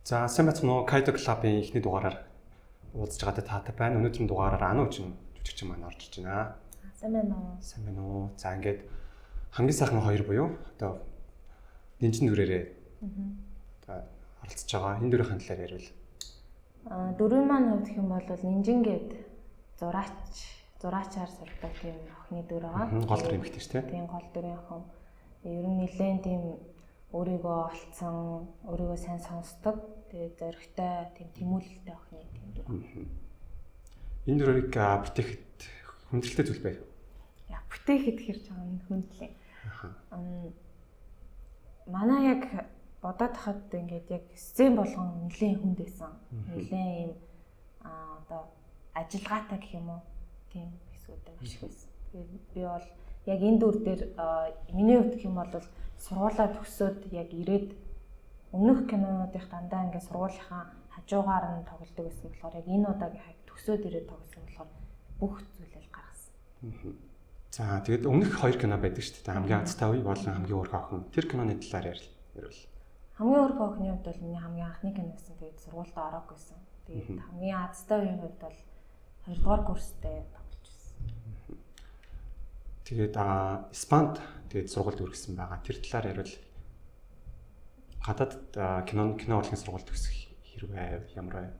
За, сайн байцгаана уу? Kaido Club-ын эхний дугаараар уулзж байгаатай таатай байна. Өнөөдрийн дугаараар Ану үжин жүжигчин маань орж иж байна. Сайн байна уу? Сайн байна уу? За, ингээд хамгийн сайхан хоёр буюу одоо нинжин дүрээрээ одоо оролцож байгаа. Энэ дүрийн талаар ярил. Дүрийн маань хувьд гэх юм бол нинжин гээд зураачаар сурдаг тийм охины дүр байгаа. Гол дүр эмэгтэй шүү дээ. Тийм, гол дүрийн охин. Ер нь нэлээд тийм өөрийгөө олцсон, өөрийгөө сайн сонсдог, тэгээд зоригтой, тийм тэмүүлэлтэй охины тийм дүр. Энэ дүрийг бүтээхэд хүндрэлтэй зүйл байв. Яа, бүтээхэд хэр жаахан хүндлээ. Манай яг бодоод хахад ингээд яг сцен болгон нэлээд хүнд байсан. Нэлээд юм одоо ажиллагаатай гэх юм уу? Тийм хэсгүүд маш их байсан. Тэгээд би бол яг энэ дүр дээр миний хувьд гэх юм бол сургуулаа төгсөөд яг ирээд өмнөх кинонуудынх дандаа ингээд сургуулийнхаа хажуугаар нь тоглодог байсан болохоор яг энэ удаагийнхаа төгсөөд ирээд тоглосон болохоор бүх зүйлээ л гаргасан. За, тэгээд өмнөх хоёр кино байдаг шүү дээ. Хамгийн азтай үе болон Хамгийн хөөрхөн охин. Тэр киноны талаар ярил. Хамгийн хөөрхөн охины хувьд бол миний хамгийн анхны кино байсан. Тэгээд сургуультай ороог байсан. Тэгээд Хамгийн азтай үеийн хувьд бол 2 дугаар курстэй тоглож байсан. Тэгээд Испанд тэгээд сургуульд үргэсэн байгаа. Тэр талаар ярил. Гадаад кино урлагийн сургууль төгсөх хэрвээ ямар вэ?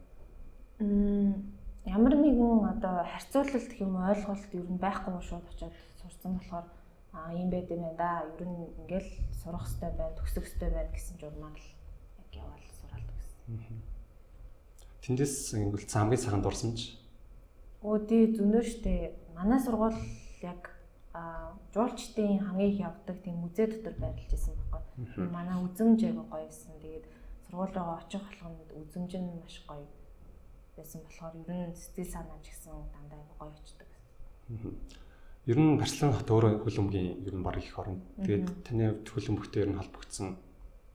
Ямар нэгэн одоо харьцуулалт гэх юм ойлголт ер нь байхгүй шууд очиод сурсан болохоор ийм байд юм байна да. Ер нь ингээл сурах хэрэгтэй байна, төгсөх хэрэгтэй байна гэсэн журмаар л яг яваал сураал төгссөн. Тэндээс ингээл хамгийн сайхан дурсамж. Өө тий, зөнөө штэ. Манай сургууль яг жуулчдын хамгийн их явдаг тийм музей дотор байрлаж исэн байхгүй. Манай үзэмж айгүй гоё байсан. Тэгээд сургууль руугаа очих болгонд үзэмж нь маш гоё байсан болохоор ер нь сэтгэл санаа ч гэсэн дандаа айгүй гоё очдог байсан. Ер нь Барселона хот өөрөө хөлбөмбөгийн ер нь баг их орн. Тэгээд таны хувьд хөлбөмбөгтэй ер нь холбогдсон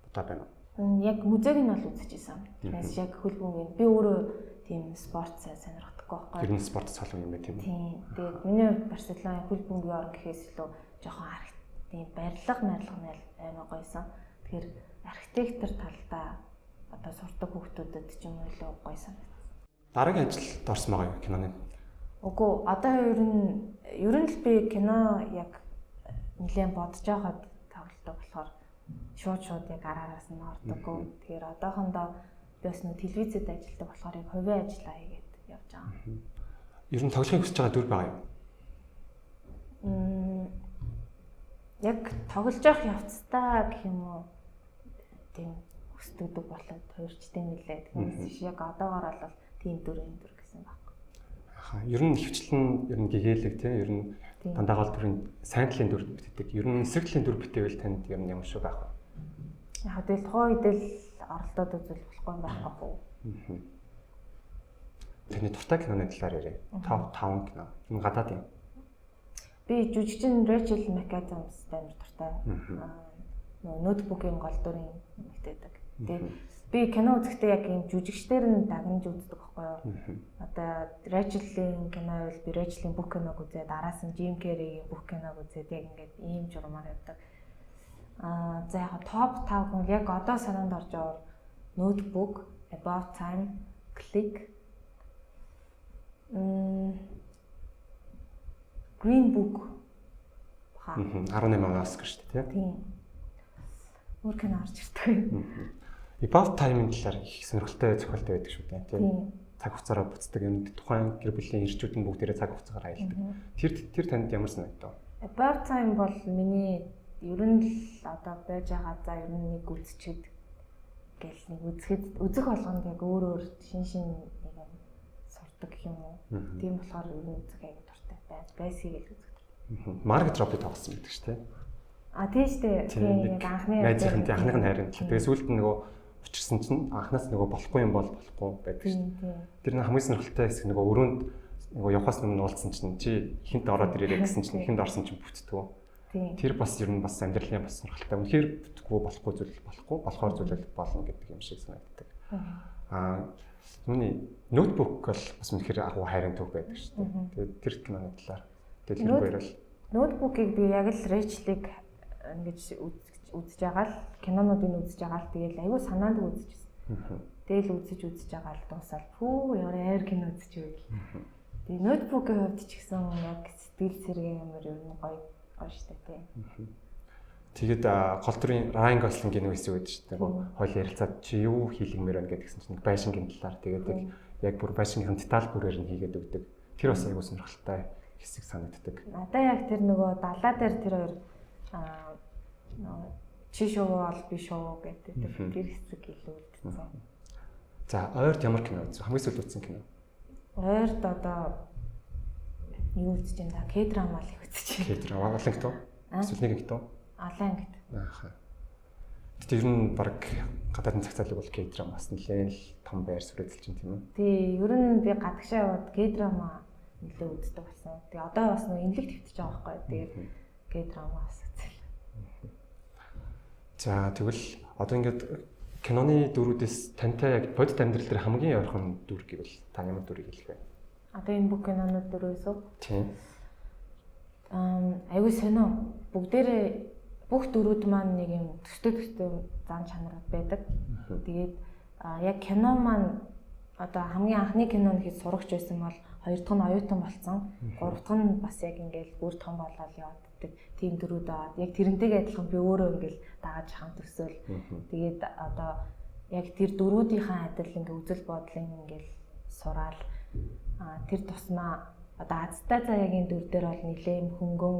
удаа байна уу? Яг музейг нь бол үзчихсэн. Тэрнээс яг хөлбөмбөгийн би өөрөө тийм спорт сайн сонирхдаггүй байхгүй. Ер нь спорт цалин юм байна тийм үү? Тийм. Тэгээд миний хувьд Барселона хөлбөмбөгийн орн гэхээс илүү жоохон тийм барилга амар гоёсан. Тэгэхээр архитектор талдаа одоо сурдаг хүүхдүүдэд ч юм уу илүү гоё санагдсан. Дараагийн ажилд орсон байгаа юу киноны? Үгүй, одоо ер нь л би кино яг нэлээд бодож байгаад тоглодог болохоор шууд яг араас нь ордоггүй. Тэгэхээр одоохондоо би бас нэг телевизэд ажилладаг болохоор яг хувийн ажиллаа хийгээд явж байгаа. Ер нь тоглохыг хүсэж байгаа дүр байгаа юу? Яг тоглож явах явцдаа гэх юм уу тийм хүсдэг болоод хувирчтай мэлээ. Тэгмээс яг одоогоор бол тийм дүр энэ дүр гэсэн байхгүй. Ер нь хөвчлэн ер нь гэгээлэг тийм ер нь дандаа гол дүрийн сайн талын дүр бүтээдэг. Ер нь эсрэг талын дүр бүтээвэл танд ер нь ямар шүү байх вэ? Яг тэгэл тухайн үед л оролдоод үзвэл болохгүй юм байхгүй хөө. Таны дуртай киноны талаар яриа. Топ 5 кино. Энэ гадаад юм. Би жүжигчин Рэйчел МакАдамс амар дуртай. Нөгөө Notebook-ийн гол дүрийн эмэгтэй. Тэгээд би кино үзэхдээ яг ийм жүжигчдэр нь дагнаж үздэг байхгүй юу? Одоо Рэйчелийн кино байвал би Рэйчелийн бүх киног үзээд араас нь Джим Керригийн бүх киног үзээд яг ингээд ийм журмаар явдаг. За яг топ 5 хүн яг одоо санаанд орж байгаа Notebook, About Time, Click, Green Book. 18 оны Оскар шүү дээ, тийм. Өөр кино орж ирдэг. About Time-ын талаар их сонирхолтой зохиолтой байдаг шүү дээ, тийм. Цаг хугацаараа буцдаг юм. Тухайн гэр бүлийн ирчүүд нь бүгдээрээ цаг хугацаагаар аялдаг. Тэр танд ямар санагдав? About Time бол миний ер нь л одоо байж байгаа за ер нь нэг үзчихэд гэл нэг үзэхэд үзэх болгонд яг өөр өөр шин шин нэг юм сурдаг юм уу. Тийм болохоор ер нь үзэх аягүй дуртай байсгийг л үзэх дуртай. Маргет Робби тоглосон гэдэг шүү дээ. А тийм шүү дээ. Тийм яг анхны найзынхын анхных нь хайрын талаа. Тэгээ сүүлд нь нөгөө учирсан чинь анхнаас нөгөө болохгүй юм бол болохгүй байдаг шүү дээ. Тэр нэг хамгийн сонирхолтой хэсэг нөгөө өрөөнд нөгөө явхаас өмнө уулзсан чинь чи хинт ороод ирээрэй гэсэн чинь хинт орсон чинь бүтдэггүй. Тэр бас ер нь бас амьдралын бас сонирхолтой. Үнэхээр бүтггүй болохгүй зүйл болохгүй, болохоор зүйл болно гэдэг юм шиг санагддаг. Нүуний Notebook бол бас үнэхээр агуу хайрын төв байдаг шүү дээ. Тэгээд тэр киноны талаар дэлгэрэнгүй ярил. Notebook-ыг би яг л Рэйчлийг ингэж үзэж байгаа л кинонуудыг үзэж байгаа л тэгэл айгүй санаанд үзчихсэн. Тэгэл үзэж үзэж байгаа л дуусаал. Пүү ямар айр кино үзэж байв. Тэгээ ноутбукийн хувьд ч гэсэн яг сэтгэл сэргээ амар ер нь гоё гоё штэ тий. Тэгээд гол дүрийн Райан Гослингийн нэг хэсэг байдаг шүү дээ. Хойл ярилцаад чи юу хийлгэмээр байна гэдгсэн чинь байшингийн талаар тэгээд яг бүр байшингийнхэн деталь бүрээр нь хийгээд өгдөг. Тэр бас айгуу сонирхолтой хэсэг санагддаг. Надаа яг тэр нөгөө далаа дээр тэр хоёр нөгөө чи шувуу бол би шувуу гэдэг тэр хэсэг илүү үлдсэн. За ойрт ямар кино үзсэн? Хамгийн сүүлд үзсэн кино. Ойрт одоо юу үзэж байна да? К-драма л их үзэж байна. К-драма олон ангит уу? Эсвэл нэг ангит уу? Олон ангит. Ааха. Гэтэ ер нь баг гадаадын зах зээлийг бол К-драма бас нэлээд л том байр суурь эзэлж байна тийм үү? Тий, ер нь би гадагшаа яваад К-драма нэлээд үздэг болсон. Тэгээ одоо бас нэг имлэг твтэж байгаа байхгүй. Тэгээд К-драма бас үзэл. За тэгвэл одоо ингээд киноны дүрүүдээс тантай яг бодит амьдрал дээр хамгийн ойрхон дүр гэвэл та ямар дүрийг хэлэх вэ? Одоо энэ бүх кинонууд дөрөөс үү? Тийм. Аюу сонио. Бүгдээрээ бүх дүрүүд маань нэг юм төстэй төстэй зан чанарууд байдаг. Тэгээд яг кино маань одоо хамгийн анхны кино нь хэд сурагч байсан бол хоёр дахь нь оюутан болсон. Гурав дахь нь бас яг ингээл бүр том болоод яваад тийм дөрүүд аваад яг тэрнтэйгээ адилхан би өөрөө ингээл дагаж хамт өсөөл. Тэгээд одоо яг тэр дөрүүдийнхээ адил ингээ үзэл бодлын ингээл сураал тэр тусмаа одоо азтай заяагийн дүр дээр бол нэлээд хөнгөн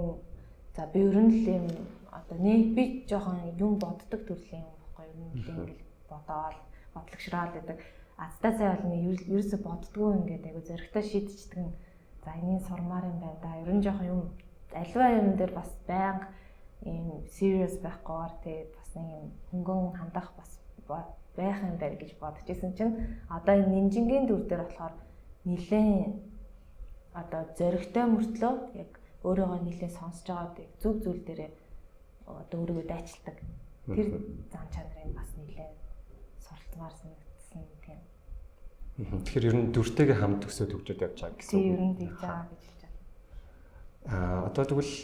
за би ер нь л юм одоо нэг би жоохон юм боддог төрлийн юм баггүй ер нь нэлээд ингээл бодоол бодлогшраал гэдэг. Азтай заяа бол нэг ерөөсө боддгоо ингээд айгу зоригтой шийдчихдэг нь за энийг сурмаар юм байна да. Ер нь жоохон юм альва юм дээр бас байнга ийм serious байхгүйгээр тэгээд бас нэг юм хөнгөн хандах бас байх юм байна гэж бодож исэн чинь одоо энэ нинжингийн дүр дээр болохоор нэлээд одоо зоригтой мөртлөө яг өөрийгөө нэлээд сонсож байгаа яг зүг зүйл дээрээ одоо өөрийгөө дайчилдаг тэр зан чанарыг бас нэлээд суралцмаар санагдсан тийм. Тэгэхээр ер нь дүртэйгээ хамт өсөөд хөгжөөд явж байгаа гэсэн үг. Тийм ер нь тэгж байгаа гэж хэлж байна. Одоо тэгвэл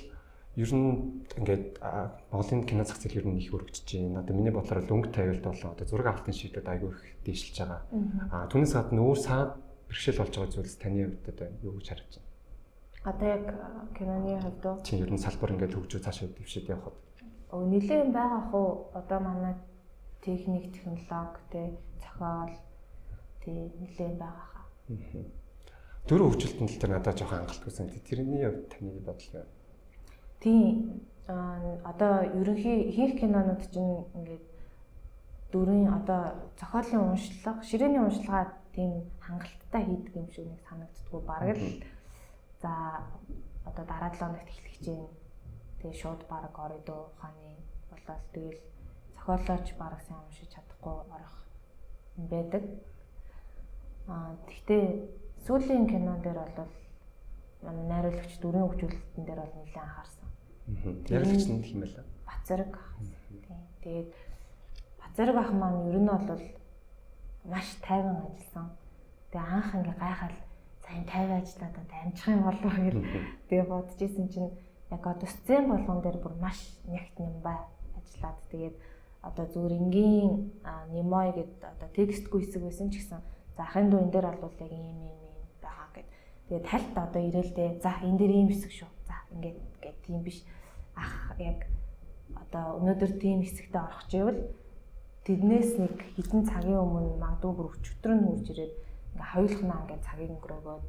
ер нь ингээд Монголын кино зах зээл ер нь их өргөжж байна. Одоо миний бодлоор л өнгө тавилт болон одоо зураг авалтын шийдлүүд айгүй их дээшилж байгаа. Түүнээс гадна өөр саад бэрхшээл болж байгаа зүйлс таны хувьд одоо юу гэж харж байна? Одоо яг киноны хувьд уу? Тийм ер нь салбар ингээд хөгжөө цаашаа дэвшээд явхад. Нэлээд байгаа хуу одоо манай техник, технологи, тэ зохиол тий нэлээд байгаа хаа. Дөрөв хөгжилтөн тал дээр надад жоохон хангалтгүй санагдав. Тэрний хувьд таны бодол юу? Тийм одоо ерөнхий ихэнх кинонууд чинь ингээд дөрвийн одоо зохиолын уншлага, ширээний уншлагаа тийм хангалттай хийдэг юм шиг нэг санагддггүй. Бараг л за одоо дараа 7 хоногт эхлэх гэж байна. Тэгээ шууд бараг орё дөө ухааны болоод тэгэл зохиолооч бараг сайн уншиж чадахгүй орох юм байдаг. Тэгтээ сүүлийн кинон дээр бол манай найруулагч дүрийн хөгжүүлэлтэн дээр бол нэлээд анхаарсан. Найруулагч нь хэм байлаа? Бацэрэг ах. Тийм. Тэгээд Бацэрэг ах маань ер нь бол маш тайван ажилласан. Тэгээ анх ингээ гайхал за энэ тайван ажиллаад одоо амжих юм болов гэж тэгээ бодож исэн чинь яг одоо сцен болгон дээр бүр маш нягт нямбай ажиллаад тэгээд одоо зүгээр энгийн немой гэд одоо текстгүй хэсэг байсан ч гэсэн за ахын дүү энэ дээр бол яг ийм ийм ийм байгаа гэд. Тэгээд тальт одоо ирээлдээ за энэ дээр ийм хэсэг шүү. За ингээд гэд тийм биш. Ах яг одоо өнөөдөр тийм хэсэгтээ орох гэвэл тэрнээс нэг хэдэн цагийн өмнө магадгүй бүр өчигдөр нь хурж ирээд ингээ хоёулахнаа ингээ цагийг өнгөрөөгөөд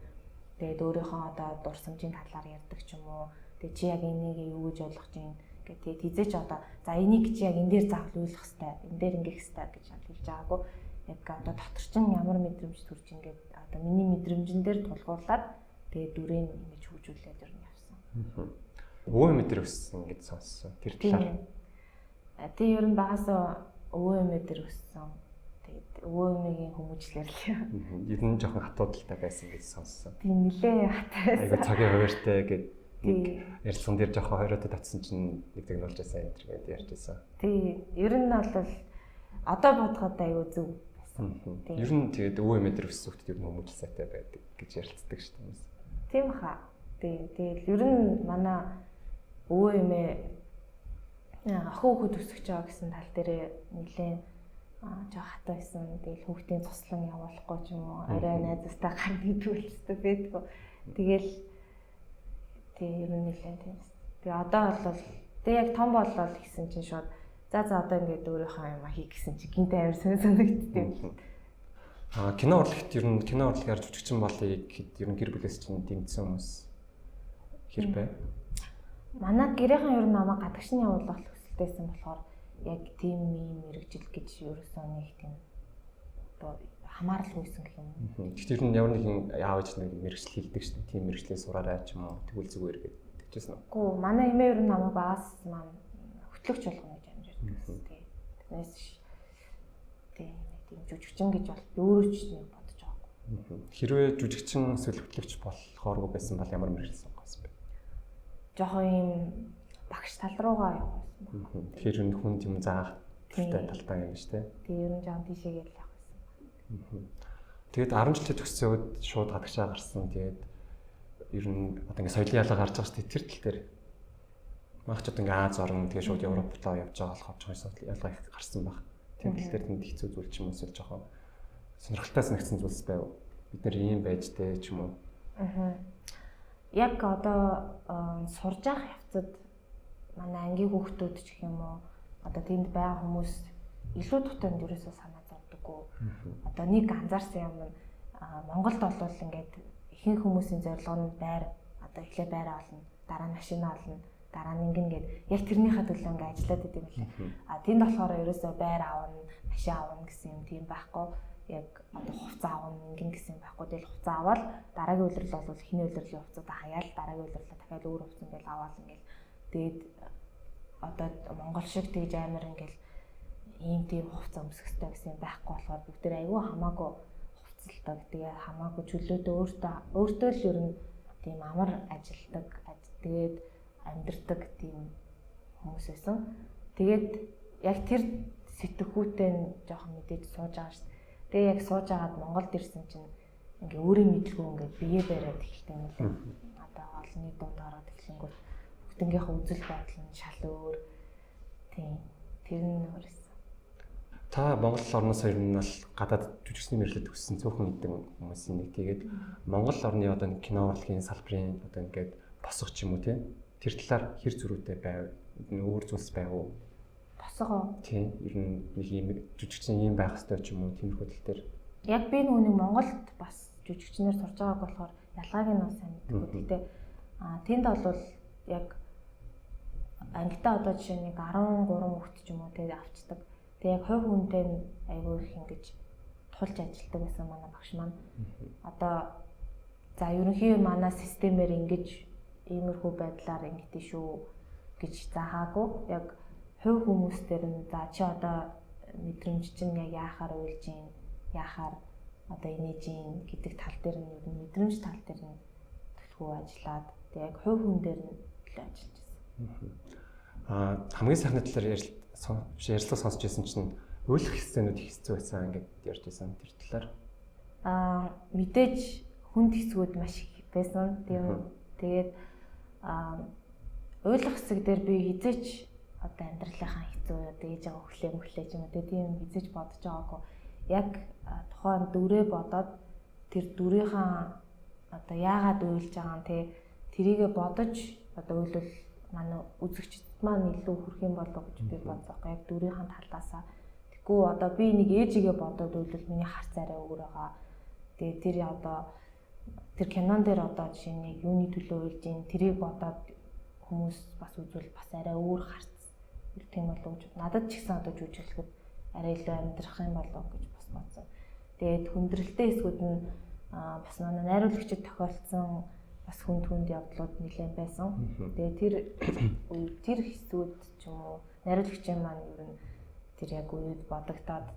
тэгээд өөрийнхөө одоо дурсамжийн талаар ярьдаг ч юм уу. Тэгээд чи яг энийг юу гэж ойлгож байна гэх тэгээд хизээч одоо за энийг чи яг энэ дээр заавал ойлгох хэвээр энэ дээр ингэх хэвээр гэж хэлж байгаагүй. Яг одоо дотор чинь ямар мэдрэмж төрж ингээд одоо миний мэдрэмжэн дээр тулгуурлаад тэгээд дүрийг ингэж хөгжүүлээд ер нь явсан. Өвөө эмээ дээр өссөн гэж сонссон. Тэр талаар. Тийм ер нь багасаа өвөө эмээ дээр өссөн. Тэгээд өвөө эмээгийн хүмүүжлэр л. Ер нь жоохон хатуудaltaй байсан гэж сонссон. Тийм нилээ хатаа байсан. Айгу цагийн хуваартай гэд нэг ярилцсан дээр жоохон хориотой татсан чинь нэг загнуулж байсан энэ төр гэдээ ярьж байсан. Тийм ер нь бол одоо бодоход айгу зөв байсан. Ер нь тэгээд өвөө эмээ дээр өссөн хүмүүс ер нь хүмүүжил сайтай байдаг гэж ярилцдаг шүү дээ. Тийм хаа. Тийм тэгэл ер нь манай өвөө эмээ охин хүүхэд өсгөж байгаа гэсэн тал дээрээ нэлээд жоо хатуу байсан. Тэгэл хүүхдийн цуслан явуулахгүй ч юм уу, орой найзастай гарна гэдэг үлстэй байдгүй. Тэгэл тий ер нь нэлээд тийм байсан. Тэгээ одоо бол тэг яг том боллоо гэсэн чинь шууд за одоо ингээд өөрийнхөө юм хий гэсэн чинь гинт амар сонь санагддээ. Аа кино урлагт ер нь кино урлагаар жүжигчин болъё гэхэд ер нь гэр бүлээс чинь дэмжсэн хүмүүс хэр бай? Манай гэрийнхэн ер нь намайг гадагш нь явуулах хүсэлтэйсэн болохоор яг тийм юм мэрэгжил гэж ерөөсөө нэг тийм одоо хамааралгүй байсан гэх юм уу. Гэхдээ ер нь ямар нэгэн яав ээж нэг мэрэгжил хэлдэг шүү дээ. Тийм мэрэгжлээ сураарай ч юм уу тэгвэл зүгээр гэдэг тэгжсэн үү? Үгүй манай эмээ ер нь намайг багаас маань хөтлөгч болгоно гэж амжирдаг байсан. Тий. Тэрнээс тий нэг тийм жүжигчин гэж бол би өөрөө ч нэг бодож байгаагүй. Хэрвээ жүжигчин эсвэл хөтлөгч болохооргүй байсан бол ямар мэрэгжил сонгох байсан бэ? Жохон юм багш тал руугаа явах байсан байна. Тэгэхээр энэ хүнд юм заах талтай талтай юм шүү дээ. Тий, ер нь жоон тийшээгээ л явах байсан. Тэгээд 10 жилийн төгсөөд шууд гадагшаа гарсан. Тэгээд ер нь одоо ингээ соёлын ялгаа гарч байгаа шүү дээ. Тэр тал дээр мах ч одоо ингээ Аз орн тэгээд шууд Европ руу явж байгаа болохоор жоохон соёлын ялгаа их гарсан баг. Тэр тал дээр тэнд хэцүү зүйл ч юм уу эсвэл жоохон сонирхолтой санагдсан зүйлс байв. Бид нэр ийм байж тээ ч юм уу. Аа. Яг одоо сурж явах явцад манай ангийн хүүхдүүд ч гэх юм уу одоо тэнд байгаа хүмүүс илүү дутанд ерөөсөө санаа зовдоггүй. Одоо нэг анзаарсан юм нь Монголд бол ингээд ихэнх хүмүүсийн зорилго нь байр, одоо эхлээ байраа олно, дараа нь машина олно, дараа нь ингэнэ гэд яг тэрнийхээ төлөө ингээд ажиллаад идэв юм лээ. А тэнд болохоор ерөөсөө байр авна, машин авна гэсэн юм тийм байхгүй. Яг одоо хувцас авна ингэнэ гэсэн юм байхгүй. Тэгэл хувцас аваад дараагийн улирал бол эхний улирлын хувцасаа хаяал дараагийн улирлаа дахиад өөр хувцас ингээд аваад ингээд тэгээд одоо Монгол шиг тэгж амар ингээл ийм тийм хувцас өмсөх хэрэгтэй гэсэн юм байхгүй болохоор бүгд тэр айгүй хамаагүй хувцалдаг. Тэгээ хамаагүй чөлөөтэй өөртөө л ер нь тийм амар ажилдаг. Тэгээд амьдэрдэг тийм хүмүүс байсан. Тэгээд яг тэр сэтгхүүтэй нь жоохон мэдээж сууж байгаа шүү дээ. Тэгээ яг сууж агаад Монголд ирсэн чинь ингээ өөрийн мэдлгүй ингээ бие бариад эхэлдэг юм лээ. Одоо олонний дунд ороод эхлэнгүүт бүгднгийнхээ үзэл бодол нь шал өөр. Тийм. Тэр нь өөрөөс. Та Монгол орноос ер нь бол гадаад жүжигчний мэргэжлэд төгссөн цөөхөн хэдэн хүмүүсийн нэг. Тэгээд Монгол орны одоо кино урлагийн салбарын одоо ингээд босго ч юм уу тийм. Тэр талаар хэр зөрүүтэй байв? Өөр зүйлс байв уу? Босгоо. Тийм. Ер нь нэг юм жүжигчин юм байх ёстой ч юм уу тиймэрхүү тал дээр. Яг би нүг Монголд бас жүжигчнэр сурж байгааг болохоор ялгааг нь бас сайн мэдгүй. Гэтэ тэнд бол яг ангитай одоо жишээ нэг 13 хүүхэд ч юм уу тэг авчдаг. Тэг яг хувь хүнтэй нь айгүй их ингэж тулж ажилладаг байсан манай багш маань. Одоо за ерөнхий манай системээр ингэж иймэрхүү байдлаар ингэдэж шүү гэж заахаагүй. Яг хувь хүмүүс дээр нь за чи одоо мэдрэмж чинь яг яахаар уйлж гин, яахаар одоо инээж гин гэдэг тал дээр нь ер нь мэдрэмж тал дээр нь төлхөө ажиллаад тэг яг хувь хүн дээр нь илүү ажиллаж байсан. Хамгийн сайхны талаар ярилцлага сонсч байсан чинь уйлах хэсгүүд их хэцүү байсан ингээд ярьж байсан тэр талаар. Мэдээж хүнд хэсгүүд маш их байсан. Тэгээд уйлах хэсэг дээр би хизээч одоо амьдралынхаа хэцүү одоо ээж байгаа өглөө мөглөө ч юм уу тийм хизээч бодож байгаагүй. Яг тухайн дүрээ бодоод тэр дүрийнхаа одоо яагаад уйлж байгаа юм те тэрийгэ бодож одоо уйлвал манай үзэгчд маань илүү хүрх юм болов гэж би бодсон байхгүй яг дүрийнхэн талаасаа. Тэгэхгүй одоо би нэг ээжигээ бодоод уйлвал миний харц арай өөр байгаа. Тэгээ тэр одоо тэр кинон дээр одоо жишээ нь юуны төлөө уйлж ин тэрийг бодоод хүмүүс бас үзвэл бас арай өөр харц үлдэх юм болов гэж надад ч гэсэн одоо жүжиглэхэд арай илүү амьдрах юм болов гэж бас бодсон. Тэгээд хүндрэлтэй хэсгүүд нь бас манай найруулагчид тохиолдсон бас хүнд хүнд явдлууд нэлээд байсан. Тэгээд тэр үе тэр хэсгүүд ч юм уу найруулагчийн маань ер нь тэр яг үед бодогдоод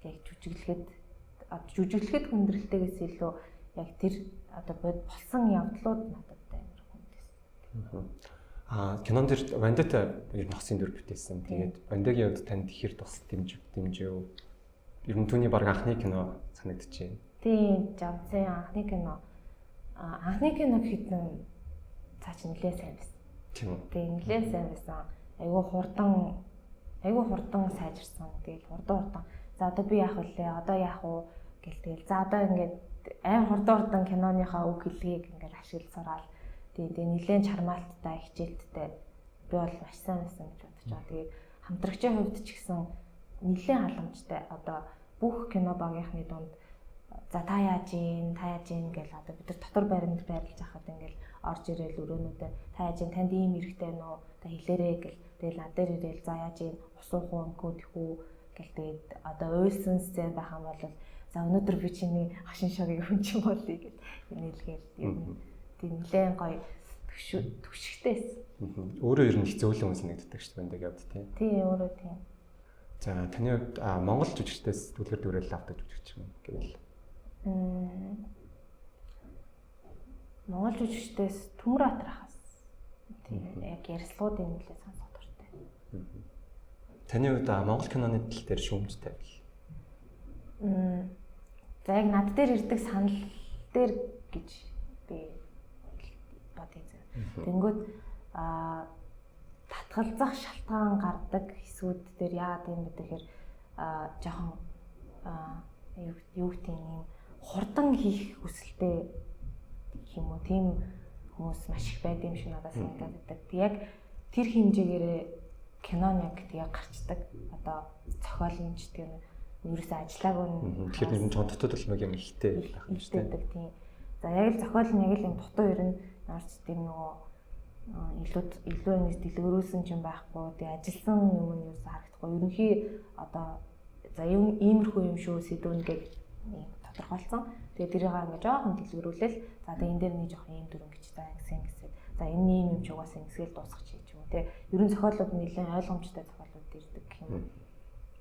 яг жүжиглэхэд хүндрэлтэйгээс илүү яг тэр одоо болсон явдлууд надад амар хүнд байсан. Кинон дээр Вандата ер нь хосын дүр бүтээсэн. Тэгээд Вандагийн хувьд танд хэр тус дэмжив? Ер нь түүний баг анхны кино санагдчихэв. Тийм, Жамцын анхны кино. Анхны кино гэхэд нь цаа чи нэлээд сайн байсан. Тийм үү? Тийм, нэлээд сайн байсан. Айгүй хурдан сайжирсан. Тэгээд хурдан. За одоо би яах вүлээ? Одоо яах уу гэл тэгэл. За одоо ингээд аим хурдан киноныхаа үг хэллэгийг ингээд ашиглаж сураал. Тэгээ нэлээд чармаалттай, хичээлттэй би бол маш сайн байсан гэж бодож байгаа. Тэгээд хамтрагчийн хувьд ч гэсэн нэлээд халамжтай. Одоо бүх кино багийнхны дунд за та яаж ийн, та яаж ийн гэл одоо бид нар дотор байранд байрлаж байхад ингээл орж ирээл өрөөнүүдээ та яаж ийн, танд ийм хэрэгтэй нөө, та хэлээрээ гэл тэгэл над дээр ирээл за яаж ийн, ус уух уу, өмхөө тэхүү гэл тэгээд одоо уйлсан сцен байх юм бол за өнөөдөр би чиний хашин шогийг хүн чинь болъё гэл нийлгээл ер нь тийм нэлээд гоё түшигтэй байсан. Өөрөө ер нь их зөөлөн хүн санагддаг шүү дээ бандаг явд тийм. Тийм өөрөө тийм. За таны хувьд Монгол жүжигчдээс түлхэр дүрэл авдаг жүжигч юм гэвэл Монгол жүжигчдээс Төмөр Батрахаас тийм яг ярилцлагуудын нэлээд сонсох дуртай. Таны хувьд Монгол киноны тал дээр шүүмжтэй байл. За яг над дээр ирдэг санал дээр гэж би бодъё зэ. Тэнгүүд татгалзах шалтгаан гардаг хэсгүүд дээр яагаад юм бэ гэхээр жоохон юу гэдэг юм хурдан хийх хүсэлтэй гэх юм уу тийм хүмүүс маш их байд юм шиг надад санагдаад байдаг. Тэг яг тэр хэмжээгээрээ кино нь яг тэгээ гарчдаг. Одоо зохиол нь ч тийм ерөөсөө ажиллаагүй нь. Тэгэхээр ер нь жоохон дутуу төлмөг юм ихтэй байх юм шүү дээ. Тийм. За яг л зохиол нь яг л юм дутуу ер нь ямар ч тийм нөгөө илүү ингэж дэлгэрүүлсэн ч юм байхгүй. Тэгээ ажилласан юм нь ерөөсөө харагдахгүй. Ерөнхий одоо за юм иймэрхүү юм шүү сэдвүүн гэж тодорхойлсон. Тэгээ тэрийг ингээ жоохон дэлгэрүүлэл за тэгээ энэ дээр нэг жоохон ийм дүрэн гэж за ингэсэн гэсэн. За энэ ийм юм ч угаасаа ингэсгээл дуусгачих ч юм уу те. Ер нь зохиолууд нэлээд ойлгомжтой зохиолууд ирдэг гэх юм.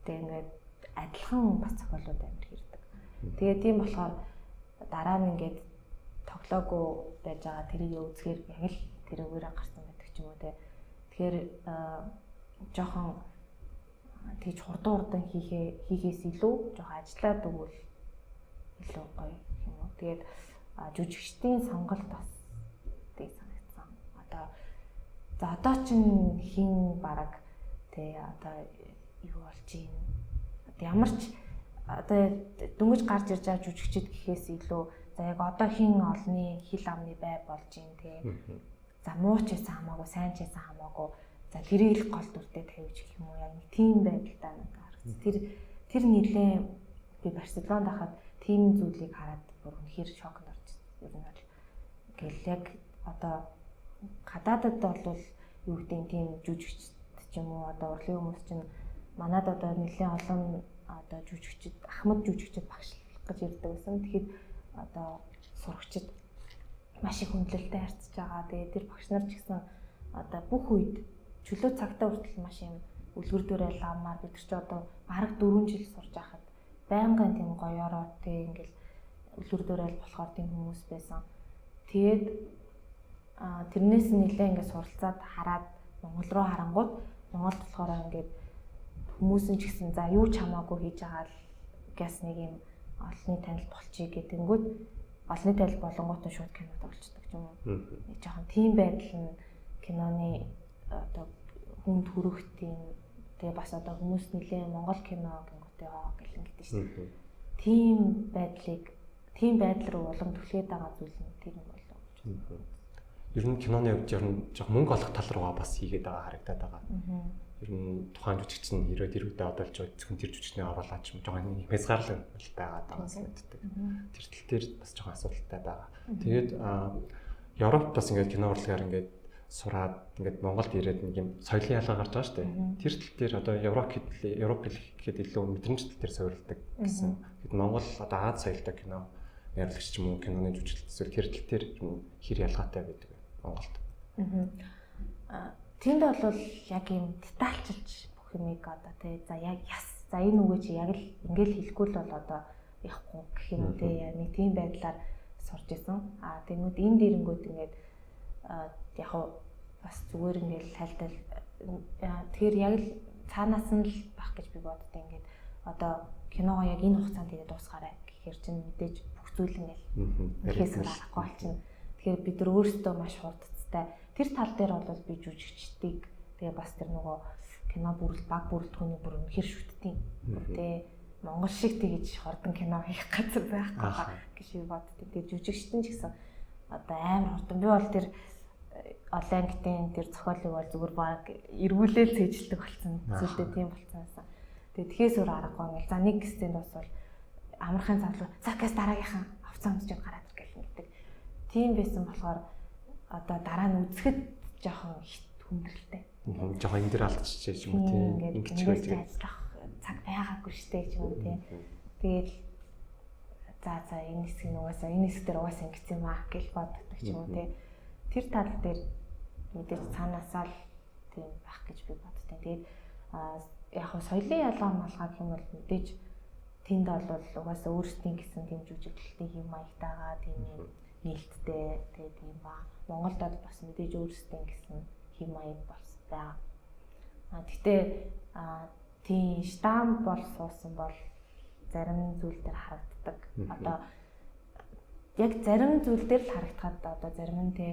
Тэгээ ингээд адилхан бас зохиолууд амар ирдэг. Тэгээ тийм болохоор дараа нь ингээд тоглоогүй байж байгаа тэрийг үзэхээр яг л тэрүүгээрээ гарсан байдаг ч юм уу те. Тэгэхээр жоохон тэгж хурдан хийхээс илүү жоохон ажиллаад өгвөл илүү гоё юм уу. Тэгээд жүжигчдийн сонголт бас тийг санагдсан. Одоо за одоо чинь хин бараг тий одоо юу болж юм. Одоо ямар ч одоо дөнгөж гарч ирж байгаа жүжигчд гэхээс илүү за яг одоо хин олны хил амны бай болж юм тий. За муу ч байсан хамаагүй, сайн ч байсан хамаагүй. За тэрийг л гол дүртэй тавьж гэх юм уу. Яг нэг тийм байдалтай надад харагдсан. Тэр нэлээ би Барселонд байхад тийм зүйлийг хараад бүр үнэхээр шоконд орж ер нь бол гэл яг одоо гадаадад бол юу гэдэг нь тийм жүжигчд ч юм уу одоо урлагийн хүмүүс чинь манад одоо нэлээд олон одоо жүжигчд ахмад жүжигчд багшлах гэж ирдэг байсан. Тэгэхэд одоо сурагчид маш их хүндлэлтэй харьцаж байгаа. Тэгээд тэр багш нар ч гэсэн одоо бүх үед чөлөө цагтаа хүртэл маш юм үлгэр дуурайл ламаар бид нар ч одоо бараг 4 жил сурж байхад байнгын тийм гоёороо тэг ингээл үлгэр дуурайл болохоор тийм хүмүүс байсан. Тэгээд тэрнээс нь нэлээ ингээд суралцаад хараад Монгол руу харангууд Монголд болохоор ингээд хүмүүс нь ч гэсэн за юу ч хамаагүй хийж байгаа л гэс нэг юм олонний танил болчихъя гэдэнгүүт олонний танил болонгууд нь шууд кинод орчдөг юм уу. Нэг жоохон тийм байдал нь киноны одоо хүнд хүрэх тийм тэгээ бас одоо хүмүүс нэлээ Монгол кино гингүүтээ гэл ингэдэж шүү дээ. Тийм байдлыг тийм байдал руу улам түлхээд байгаа зүйл нь тэр юм болов гэж байна. Ер нь киноны хувьд ер нь жоох мөнгө олох тал руугаа бас хийгээд байгаа харагдаад байгаа. Ер нь тухайн жүжигч нь 90-ад үедээ одолж зөвхөн тэр жүжигчний оруулаад ч юм жоохон хязгаарлал байгаа даа санагддаг. Тэр тал дээр бас жоохон асуудалтай байгаа. Тэгээд Европт бас ингээд кино урлагаар ингээд сураад ингээд Монголд ирээд нэг юм соёлын ялгаа гарч байгаа шүү дээ. Тэр тал дээр одоо Европ гэхэд илүү мэдрэмж тал дээр суурилдаг гэсэн. Тэгэхэд Монгол одоо Аз соёлтой кино найруулагч ч юм уу киноны жүжиглэлт эсвэл тэр тал дээр хэр ялгаатай байдаг вэ Монголд? Тэнд бол яг юм детальчилж бүх юмыг одоо тий за яг яс за энэ үгээ чи яг л ингээл хэлэхгүй л бол одоо явахгүй гэх юм тий яг нэг тийм байдлаар сурч исэн. А тэнгүүд энэ дэрэнгүүд ингээд яг бас зүгээр ингээл хайлтал тэгэхээр яг л цаанаас нь л бах гэж би боддоо ингээд одоо киногоо яг энэ хугацаанд тэгээд дуусгаарай гэхээр чинь мэдээж бүх зүйл ингээл ихэс харахгүй болчихно. Тэгэхээр бид нар өөрсдөө маш хурдцтай. Тэр тал дээр бол би жүжигчдийг тэгээ бас тэр нөгөө кино бүрэл баг бүрэлдэхүүний бүр үнэхэр шүтдэг. Тэ Монгол шиг тэгэж хурдан кино хийх газар байхгүй гэж би боддог. Тэгээд жүжигчтэн ч гэсэн одоо амар хурдан. Би бол тэр олон ангитын тэр зохиолыг бол зүгээр баг эргүүлээл цээжилдэг болсон. Зүйлдээ тийм болсон байсан. Тэгээд тэгэхээс өөр аргагүй ингээл за нэг сцен дуусвал амархын цавлуу за гэс дараагийнхан хувцас өмсчод гараад ир гэл ингэдэг. Тийм байсан болохоор одоо дараа нь үзэхэд жоохон хүндрэлтэй. Жоохон энэ дэр алдчихжээ юм уу тийм ингэж ажиллах цаг байгаагүй штэ ч юм уу тийм. Тэгэл за энэ хэсэг нь угаасаа энэ хэсэг дээр угаасаа ингэсэн юм аа гэж боддог ч юм уу тийм. Тэр тал дээр мэдээж цаанаасаа л тийм байх гэж би боддог. Тэгээд яг хөө соёлын ялгаа малгай гэх юм бол мэдээж тэнд бол угаасаа өөрсдийн гэсэн тийм жүжиглэлтийн хэв маягтайгаа тийм нээлттэй тэгээд тийм ба. Монголд бол бас мэдээж өөрсдийн гэсэн хэв маяг болсон байгаа. Гэтэ тийм штамп бол суусан бол зарим зүйл дээр харагддаг. Одоо яг зарим зүйл дээр л харагдахад одоо зарим нь те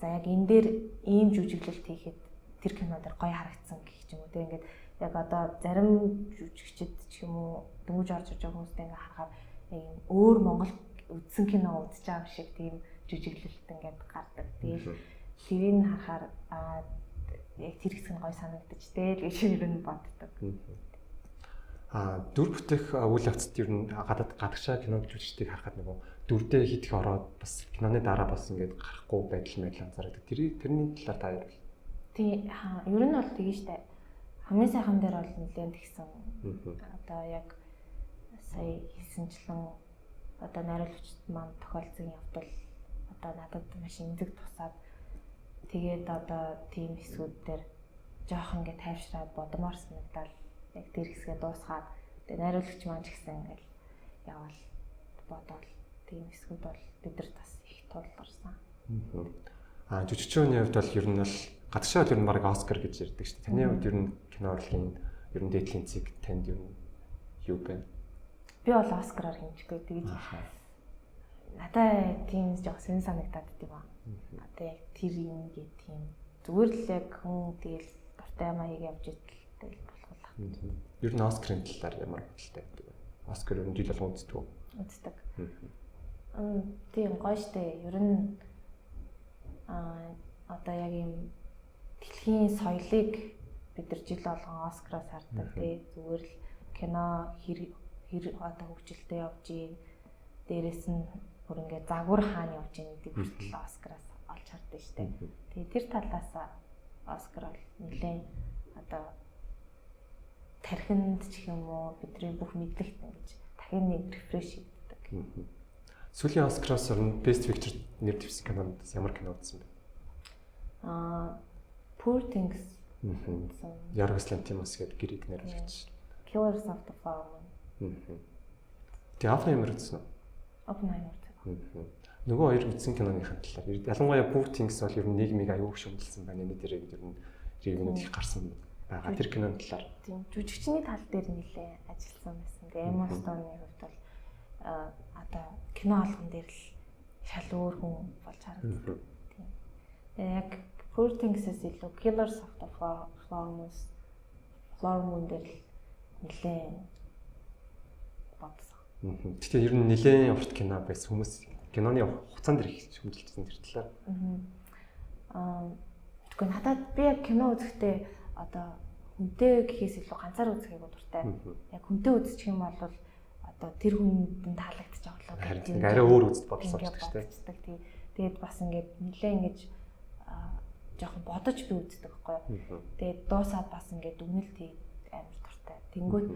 за яг энэ дээр ийм жүжиглэлт хийхэд тэр кино дээр гоё харагдсан гэх юм уу те ингээд яг одоо зарим жүжигчд ч юм уу дөнгөж орж иж байгаа хүмүүстэй ингээд харахаар яг ийм өөр Монгол үзсэн кино үзэж байгаа юм шиг тийм жүжиглэлт ингээд гардаг. Тэгэл тэрийг харахаар яг тэр хэсэг нь гоё санагдаж дээ л гэж ер нь боддог. Дүр бүтээх үйл явцад ер нь гадаад гадагшаа кино жүжигчдийг харахад нөгөө дүрдээ хит их ороод бас киноны дараа бас ингээд гарахгүй байдал мэйл анзаардаг. Тэрний талаар та ярил. Тийм ер нь бол тэгэн штэ. Хамгийн сайхан дээр бол нэлээд тэгсэн. Одоо яг сая хэлсэнчлэн одоо найруулагчд маань тохиолдсон явдал одоо надад маш эмзэг тусаад тэгээд одоо тийм хэсгүүд дээр жоох ингээд тайвшраад бодмоор санагдал яг тэр хэсгээ дуусгаад тэгээд найруулагч маань ч гэсэн ингээд яваал бодоол тийм хэсгүүд бол бидэрт бас их тулгарсан. Жүжигчдийн хувьд бол ер нь бол гадагшаа бол ер нь баг Оскар гэж ярьдаг шүү дээ. Таны хувьд ер нь кино урлагийн ер нь дээдлийн цэг танд ер нь юу бэ? Би бол Оскараар хэмжихгүй тэгэж надаа тийм жоох сонь санагдаад дим аа. Одоо яг тэр юм гээ тийм зүгээр л яг хүн тэгэл дуртай юм аяг явж идэл тэгэл болох л. Ер нь Оскарын талаар ямар бодолтой байдаг вэ? Оскар ер нь жил болгон үздэг үү? Үздэг. Тийм гоё штэ. Ер нь одоо яг юм дэлхийн соёлыг бид нар жил болгон Оскараас хардаг тий. Зүгээр л кино хэр одоо хөгжилтэй явж гин. Дээрээс нь бүр ингээд загвар хаана явж гин гэдэг хүртэл Оскараас олж хардаг штэ. Тэгээ тэр талаас Оскар бол нэлээд одоо тархинд ч юм уу бидний бүх мэдлэгт ингэж дахин нэг рефреш хийдэг. Сүүлийн Оскараас өмнө Best Picture нэр дэвшсэн кинонд ямар кино үзсэн бэ? Poor Things. Yorgos Lanthimos гэдэг грек найруулагч. Killers of the Flower Moon. Тэгээ Oppenheimer үзсэн үү? Oppenheimer. Нөгөө хоёр үзсэн киноныхын талаар. Ялангуяа Poor Things бол ер нь нийгмийг аюул шүмжилсэн байна. Энэ дээрээ ер нь ревюнүүд их гарсан байгаа. Тэр киноны талаар. Тийм, жүжигчний тал дээр нэлээ ажилласан байсан. Тэгээ Emma Stone-ы хувьд бол одоо кино алган дээр л шал өөр хүн болж харагддаг. Тийм. Тэгээ яг Poor Things-ээс илүү Killers of the Flower Moon дээр л нэлээ бодсон. Гэтэ ер нь нэлээд урт кино байсан. Хүмүүс киноны хугацаан дээр их шүмжилсэн тэр талаар. Тэгвэл надад би яг кино үзэхдээ одоо хүнтэй гэхээс илүү ганцаар үзэх айгуу дуртай. Яг хүнтэй үзчих юм бол одоо тэр хүнд нь таалагдчих болоо гэх юм. Арай өөр үзэл бодол суулгадаг шүү дээ. Тэгээд бас ингээд нэлээ ингэж жоохон бодож би үздэг байхгүй юу. Тэгээд дуусаад бас ингээд дүгнэлт хийх амар дуртай. Тэнгүүт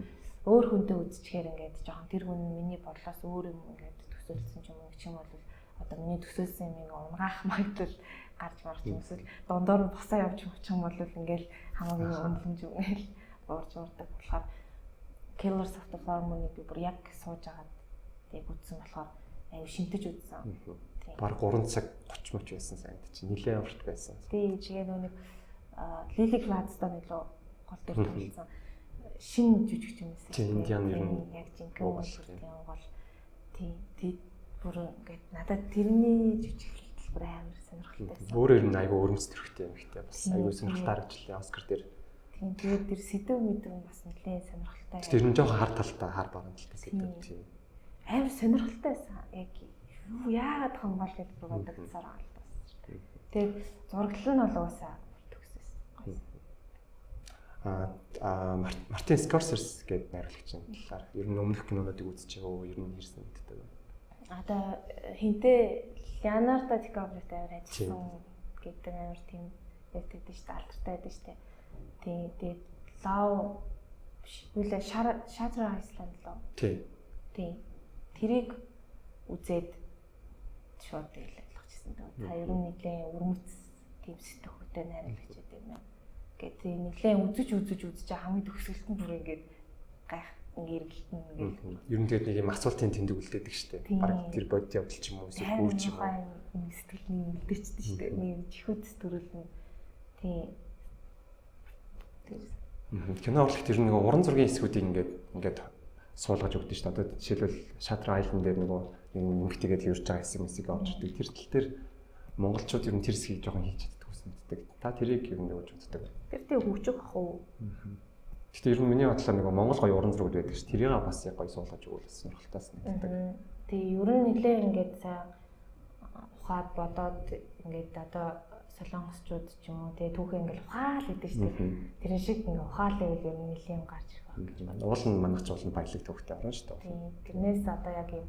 өөр хүнтэй үзчихээр ингээд жоохон тэр хүн миний бодлоос өөр юм ингээд төсөөлсөн ч юм уу гэх юм бол одоо миний төсөөлсөн юм ингээ унгаах магадлал гарч марч юм эсвэл дундуур нь босоо явж очих юм бол ингээл хамаагүй унлан юм ингээл уурж уурдаг болохоор Killers of the Flower Moon-ыг би бүр яг сууж агаад яг үзсэн болохоор аюу шинтэж үзсэн. Баг 3 цаг 30 мөч байсан санагд чи нилээн урт байсан. Тий, чигээ нөө нэг Lily Gladstone илүү гол дүр тоглосон. Шинэ жүжигч юм байсан. Тийм, Индиан ер нь яг жинхэнэ гол гол. Тий, тий бүр ингээд надад тэрний жүжиглэлт бүр амар сонирхолтой байсан. Өөрөө ер нь айгүй өрөмс төрхтэй юм ихтэй бас айгүй сонирхолтой харагчлаа Оскар дээр. Тийм, тэгээд тэр сэдв мэдв бас нэлээд сонирхолтой. Тэр нь жоохон хар талтай, хар баруун талтай сэдв тийм. Амар сонирхолтой байсан. Яг юу яагаад хамгаал гэдэг бодогдсоор байгаа л бас. Тэгээд зураглал нь бол угаасаа төгсөөс. Мартин Скорсезе гэдэг найруулагчийн талаар ер нь өмнөх кинонуудыг үзчихээ үү? Ер нь хэрсэн мэддэг. Одоо хинтээ Леонардо Ди Каприотой амар ажилласан гэдэг амар тийм яг тэгдэж шүү дээ, алдартай байдаг шүү дээ. Тийм, тэгээд Лав биш юу лээ, Shutter Island лөө. Тийм. Тийм. Тэрийг үзээд шууд тэгэл ойлгочихсон. Та ер нь нэлээд өрмөц тийм сэтгхүүтэй найруулагч гэдэг юм байна. Ингээд тийм нэлээд үзэж үзэж үзэж хамгийн төгсгөлт нь бүр ингээд гайх ингээ эргэлтэн ингээд. Ер нь тэгээд нэг юм асуултын тэмдэг үлдээдэг шүү дээ. Бараг тэр бодит явдал ч юм уу эсвэл гүү ч юм уу. Сэтгэл нэг үлдээчихдээ шүү дээ. Нэг чихүүд төрүүлнэ. Тийм. Кино урлагт ер нь нэг уран зургийн хэсгүүдийг ингээд суулгаж өгдөн шүү дээ. Одоо жишээлбэл Shutter Island дээр нөгөө нэмэгтэйгээд тэрж байгаа хэсэг мэсэг орж ирдэг. Тэр тал дээр монголчууд ер нь тэр хэсгийг жоохон хийж чаддаг ус мэддэг. Та тэрийг ер нь өгч боддог. Тэр тийм хөгжих ах уу? Гэтэ ер нь миний бодлоор нөгөө монгол гоё уран зургууд байдаг ш. Тэрийг бас яг гоё суулгаж өгвөл бас сонирхолтой санагддаг. Тэгээ ер нь нэлээ ингээд сайн ухаад бодоод ингээд одоо солонгосчууд ч юм уу тэгээ түүхээ ингээл ухаал гэдэг шүү дээ. Тэр шиг ингээ ухаал байвал ер нь нэлээд гарч ирэх байх гэж байна. Уул нь манайх ч уул нь баялаг төвхтэй орно шүү дээ. Тэрнээс одоо яг юм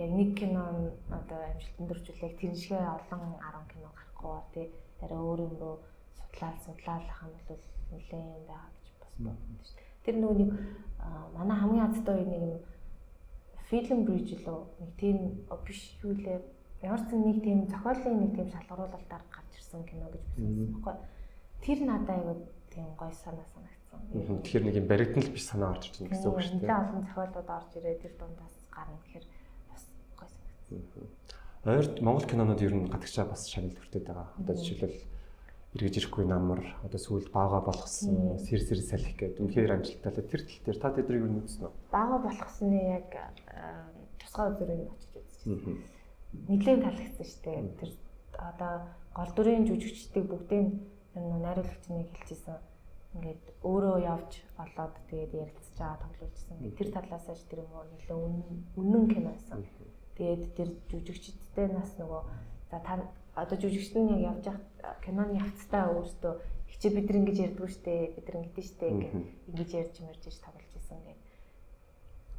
яг нэг кино одоо амжилтанд дөржүүлэх тэр шигээ олон 10 кино гарахгүйгээр тий арай өөр юм руу судлаал ах юм бол нэлээд юм байгаа гэж бас бодсон шүү дээ. Тэр нөгөө нэг манай хамгийн азтай үе нэг юм Film Bridge лөө нэг тийм биш юу лээ ямар ч нэг тийм зохиолын нэг тийм шалгаруулалтаар гарч ирсэн кино гэж би сонссон байхгүй. Тэр надад айгүй тийм гоё санаа санагдсан. Тэгэхээр нэг юм баригдан л биш санаа орж ирж байна гэсэн үг шүү дээ. Нэлээд олон зохиолууд орж ирээ тэр дундаас гарна гэхээр бас гоё санагдсан. Ойрт Монгол кинонууд ер нь гадагшаа бас шагнал хүртээд байгаа. Одоо жишээлбэл эргэж ирэхгүй намар, одоо сүүлд баага болгосон, сэр сэр салхи гэдэг үнэхээр амжилттай. Тэр тал дээр та тэднийг юу үзсэн үү? Баага болгосны яг тусгай үзүүрийг очиж үзчихсэн. Нэлээд таалагдсан шүү дээ. Тэр одоо гол дүрийн жүжигчдийг бүгдийг тэр нөө найруулагч нэг хэлчихсэн. Ингээд өөрөө явж олоод тэгээд ярилцж байгаа тоглуулжсэн. Тэр талаас нь тэр юм уу нэлээд үнэн кино байсан. Тэгээд тэр жүжигчдтэй нас нөгөө за та одоо жүжигчд нь яг явж явах киноны явцдаа өөртөө хичээ бид нар ингэж ярьдгүй шүү дээ. Бид нар ингэдэж шүү дээ гэх ингэж ярьж мэрж тоглож исэн гэх.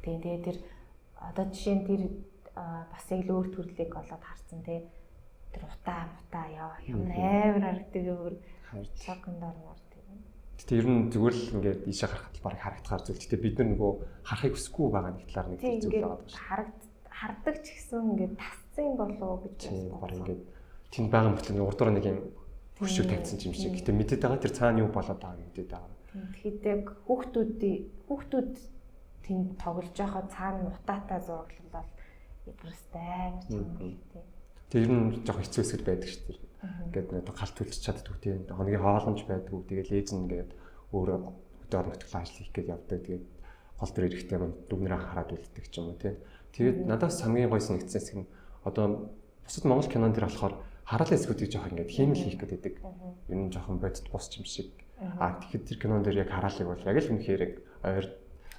Тэгээд тэр одоо жишээ нь тэр бас яг л өөр төрлийг олоод харсан тий. Тэр утаа мутаа яа юм амар харагдаг өөр шоконд ормоор тийм. Гэтэ ер нь зүгээр л ингээд ийшээ харахад л баг харагдахаар зүйл. Гэтэ бид нар нөгөө харахыг хүсэхгүй байгаа нэг талаар нэг зүйл байгаа даа шүү. Хардаг ч гэсэн ингээд тасцсан болов уу гэж бодсон. Баг ингээд тэнд байгаа мөртлөө нэг урдуур нэг юм хөшиг тавьсан юм шиг. Гэтэ мэдээд байгаа тэр цаана юу болоод байгааг мэдээд байгаа. Тэгэхэд яг хүүхдүүд тэнд тоглож байхад цаана утаатай зураглал бол просто амар чанга тий. Тэр нь жоохон хэцүү хэсэг байдаг шүү дээ. Ингээд нэг галт төлж чаддгүй тий. Хоногийн хооломж байдгүй. Тэгэл ээж нь ингээд өөрөө хөдөө орон нутгийн ажил хийх гээд явдаг. Тэгээд гол дүр эрэхтэй мөн дүгнэрээ хараад үлддэг ч юм уу тий. Тэгээд надаас хамгийн гоё санагдсан хэсэг нь одоо бусад монгол кинон дэр болохоор хараалын хэсгүүдийг жоохон ингээд хиймэл хийх гээд байдаг. Ер нь жоохон бодит бус юм шиг. А тэгэхэд тэр кинон дээр яг хараалыг бол яг л үнэхээр ойр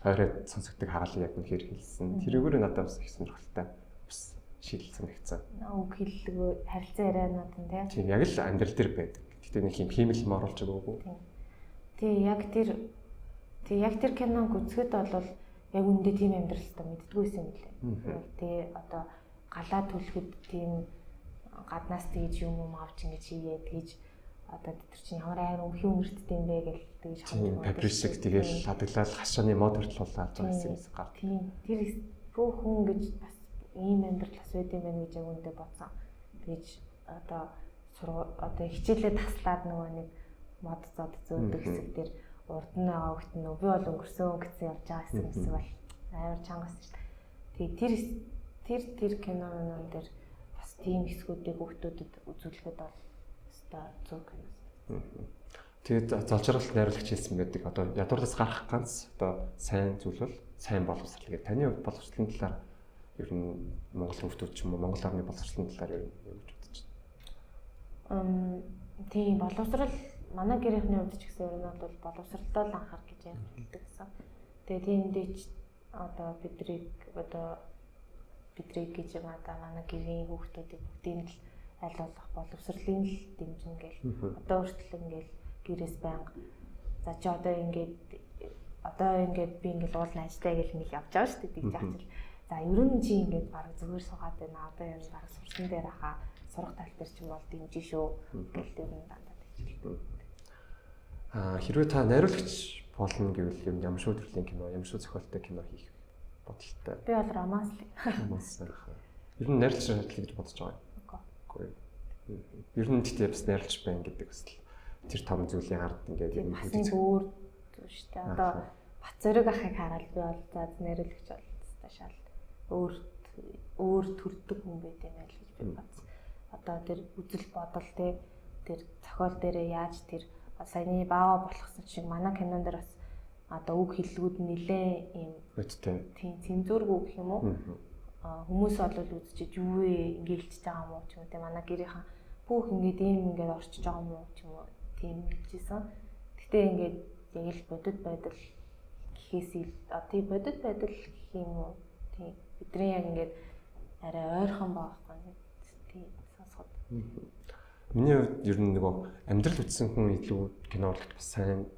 ойроо сонсогддог хараалыг яг үнэхээр хэлсэн. Тэрүүгээр надад бас их сонирхолтой бас шийдэл санагдсан. Үг хэллэг харилцан ярианууд нь тий. Тийм яг л амьдрал дээр байдаг. Гэтэ нэг юм хиймэл юм оруулж өгөөгүй. Тий яг тэр тий яг тэр киног үзэхэд бол яг үндэ тийм амьдралтай мэддэггүйсэн юм лээ. Тий одоо галаа түлхэд тийм гаднаас тэгж юм юм авч ингэж хийгээд тэгж одоо тэр чинь ямар амар өмхий өмөртд юм бэ гэл тэгж хавж папришик тэгэл хадгалал хашааны мод хүртэл хулааж байгаа хэсэг хэсэг гар. Тийм тэр бүх хүн гэж бас ийм амьдрал бас байд юм байна гэж яг үндэ бодсон. Тэгж одоо одоо хичээлээ таслаад нөгөө нэг мод зод зөөдөг хэсэг дээр урд нь байгаа хөлт нь би бол өнгөрсөн гэсэн явж байгаа хэсэг хэсэг бол амар чанга байсан шүү дээ. Тэгээ тэр кинонон дээр бас тийм хэсгүүдийг хүүхдүүдэд үзүүлэхэд бол өстой зөв кино. Тэгээд золжралт найруулагч хэлсэн байдаг. Одоо ядуурлаас гарах ганц одоо сайн зүйл бол сайн боловсрал гэдэг. Таны хувьд боловсролын талаар ер нь монгол хүүхдүүд ч юм уу монгол орны боловсролын талаар ер нь юу гэж бодож байна? Тийм боловсрал Манай гэрийнхний хувьд ч гэсэн ер нь бол боловсролтой л анхаар гэж хэлдэг гэсэн. Тэгээ тиймдээ ч одоо бидрийг одоо бидрийг гэж юм одоо манай гэрийн хүүхдүүдийг бүгдийг л аль болох боловсролын л дэмжинэ гэл. Одоо хүртэл ингээл гэрээс байнга за чи одоо ингээд би ингээл уулна ажиллая гэл ингээл явж байгаа шүү дээ. Тэгж яах чил. За ер нь чи ингээд бараг зүгээр суугаад байна. Одоо ер нь бараг сурсан дээр хаа сурах тал дээр ч юм бол дэмжин шүү гэл ер нь дандаа тэгж. Аа хэрвээ та найруулагч болно гэвэл юм ямар шүү төрлийн кино, ямар шүү зохиолтой кино хийх бодолтой? Би бол романс л. Романс. Ер нь найруулагч ажиллая гэж бодож байгаа юм. Үгүй. Ер нь тэгтээ бас найруулагч байна гэдэг бас л тэр том зүйлийн ард ингээд юм нэг өөр зүйл шүү дээ. Одоо Бат Зориг ахыг хараад би бол за найруулагч бол шал өөр төрдөг хүн байт юм байл гэж би бодсон. Одоо тэр үзэл бодол те тэр зохиол дээрээ яаж тэр саяны баава болгосон шиг манай кинон дээр бас одоо үг хэллэгүүд нэлээ юм бодтой. Тийм цензургүй гэх юм уу? Хүмүүс бол үзчихэж юу вэ ингэ хэлчихэж байгаа юм уу ч юм уу те манай гэрийнхэн бүх ингээд ийм ингээд орчиж байгаа юм уу ч юм уу тийм хэлжсэн. Гэтэ ингээд яг л бодит байдал гэхээс тий бодит байдал гэх юм уу? Тий бидний яг ингээд арай ойрхон байгаа байхгүй тий сонсоход. Миний хувьд ер нь нөгөө амьдрал үтсэн хүн илүү кино урлагт бас сайн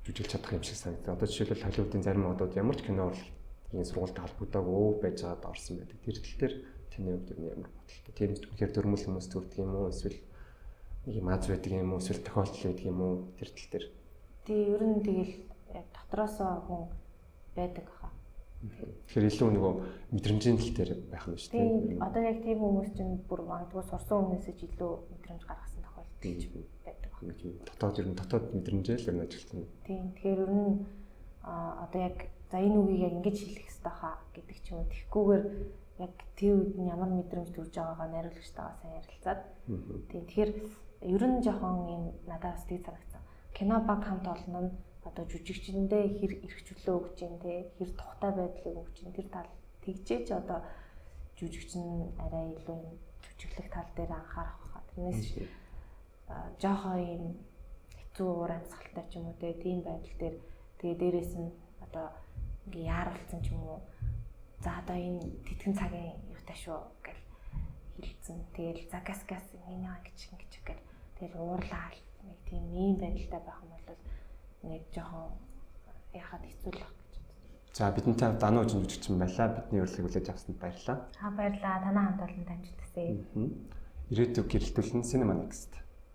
жүжиглж чадах юм шиг санагдав. Одоо жишээлбэл Холливуудын зарим одууд ямар ч кино урлагийн сургуультай холбогдоогүй байж байгаад орсон байдаг. Тэр тал дээр таны хувьд ер нь ямар бодолтой? Тийм үнэхээр дөрмөл хүмүүс төрдөг юм уу? Эсвэл нэг юм аз байдаг юм уу? Эсвэл тохиолдол байдаг юм уу? Тэр тал дээр. Тий, ер нь тэгэл яг дотроосоо хүн байдаг хаа. Тэгэхээр илүү нөгөө мэдрэмжийн тал дээр байх нь шүү дээ. Одоо яг тийм хүмүүс чинь бүр магадгүй сурсан хүмүүсээс илүү мэдрэмж гаргасан тохиолдол байдаг байна. Дотоод ер нь дотоод мэдрэмжээ л ер нь ажиллана. Тийм. Тэгэхээр ер нь одоо яг за энэ үгийг яг ингэж хэлэх ёстой хаа гэдэг ч юм уу. Тэгхгүйгээр яг тэр үед нь ямар мэдрэмж төрж байгаагаа найруулагчтайгаа сайн ярилцаад. Тийм. Тэгэхээр ер нь жоохон юм надад бас тийг санагдсан. Кино баг хамт олон нь одоо жүжигчэндээ хэр эрх чөлөө өгч юм те хэр тухтай байдлыг өгч юм тэр тал тэгжээч одоо жүжигчин арай илүү жүжиглэх тал дээр анхаарах хаа. Тэрнээс жоохон юм хэцүү уур амьсгалтай ч юм уу те тийм байдал дээр тэгээ дээрэс нь одоо ингээ яаралцсан ч юм уу за одоо энэ тэтгэн цагийн юутай шүү гэл хэлцэн. Тэгэл за газ газ ингэ ингэж ингэж гэл тэгэл уурлаа нэг тийм ийм байдалтай байх юм бол нэг жоохон яхад хэцүү л байх гэж бодсон. За бидэнтэй хамт Дануу жүжигчин байлаа. Бидний урилгыг хүлээж авсанд баярлалаа. Баярлалаа. Танай хамт олон дамжуулсан. Ирээдүйг гэрэлтүүлнэ Cinema Next.